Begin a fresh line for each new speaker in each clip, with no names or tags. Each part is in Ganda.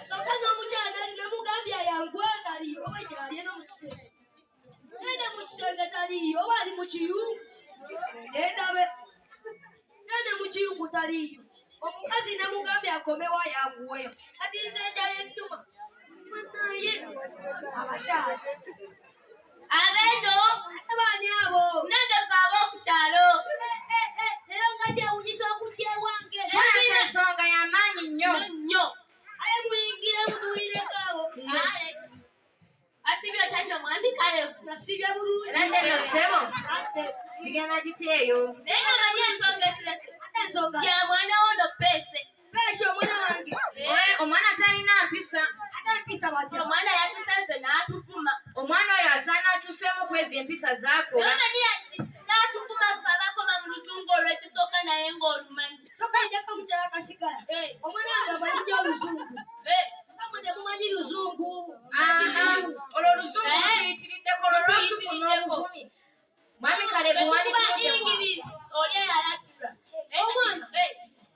Kyokka n'omukyala namugambye ayanguwe taliiyo oba gyali eno mu kisenge. Naye ne mu kisenge taliiyo oba ali mu kiyungu. Nendabe. Naye ne mu kiyungu taliiyo. Omukazi namugambye akomewo ayanguweyo. Kati nze enjala ennuma. Naye abakyala.
Abeno
Ate baani abo?
Nange fe ab'oku kyalo.
Leero nga kyewunyisa okujja ewange.
Tuleese ensonga ya maanyi nnyo.
Nnyo.
Aye muyingire mutuwulireko awo.
Kale. Asibye otya nno mwami Kalevu?
Nasibye bulungi.
Era nno ssebo.
Ate
Gigenda gitya eyo?
Naye nga manyi ensonga etulese.
ate ensonga.
Ya mwana wo no peese.
Peesi omwana wange.
Eh, omwana talina mpisa.
Ate empisa batya?
Omwana yatusanze n'atuvuma.
Omwana oyo asaana akyuseemu ku ezo empisa z'akola.
Naye manyi n'atuvuma ffe abakoma mu luzungu olw'ekisooka naye ng'olumanyi.
Soka ijako mukyala kasigala.
Eh.
Omwana wange amanyi nnyo oluzungu.
Eh.
Kyokka mmwe temumanyi luzungu.
Aha, olwo oluzungu
Eh.
lutuyitiriddeko olwo lwatuvuma obuvumi. Mwami Kalevu
Bwe tukuba
wanditudde.
English oli eyalakirwa.
Omwana.
Eh.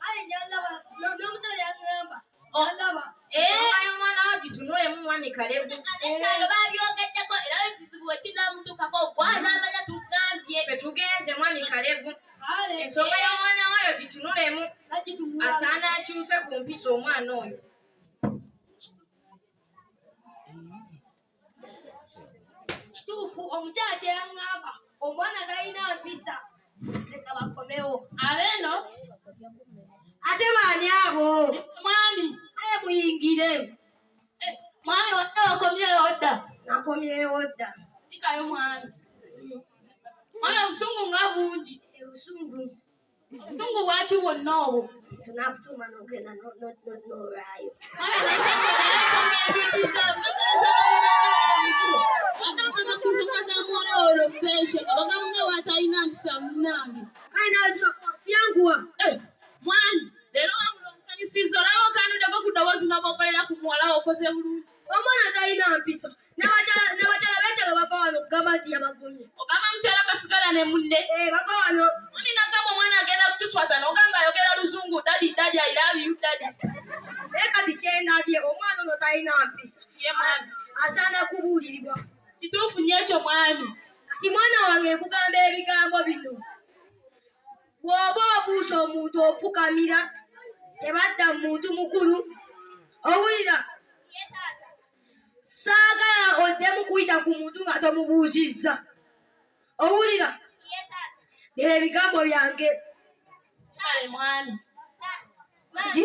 Aye nyalaba n'omukyala yaŋŋamba.
Oh.
Yalaba.
Eh.
Ensonga y'omwana wo gitunulemu mwami Kalevu.
Abekyalo babyogeddeko era ekizibu we kinaamutuukako gw'anaamanya tugambye.
Ffe tugenze mwami Kalevu.
Ale.
Ensonga y'omwana wo oyo gitunulemu.
Nagitunula.
Asaana akyuse ku mpisa omwana oyo.
Kituufu omukyala kye yaŋŋamba omwana talina mpisa. Leka bakomewo.
Abeeno
Ate baani abo?
mwami
Aye muyingire.
Eh, mwami wadde okomyewo dda.
Nakomyewo dda.
Fikayo mwami. Mwami obusungu nga bungi.
Obusungu
Obusungu bwaki bwonna obwo?
tunakutuma n'ogenda n'olwayo.
Mwami naye ensonga ebiyitizza Bagamba ku nsonga za muwala olwo Peshe nga bagamba nga bw'atalina mpisa munnange.
Kale nawe siyanguwa.
Eh, mwami leero wabula omusanyusizza olaba okanuddeko ku ddoboozi n'oboggolera ku muwala wo okoze bulungi.
Omwana talina mpisa. N'abakyala b'ekyalo bava wano okugamba nti yabagumye.
Ogamba mukyala kasigala ne munne.
Eh, bava wano.
Mwami nagamba omwana agenda kutuswaza n'ogamba ayogera luzungu daddy daddy I love you daddy.
Naye kati kyendabye omwana ono talina mpisa.
Ye mwami.
Asaana kubuulirirwa.
Kituufu nnyo ekyo mwami.
Kati mwana wange nkugamba ebigambo bino. Bw'oba obuusa omuntu ofukamira, tebadda mu muntu mukulu. Owulira? Saagala oddemu kuyita ku muntu nga tomubuuzizza. Owulira? Bye ebigambo byange.
Kale mwami.
Ki?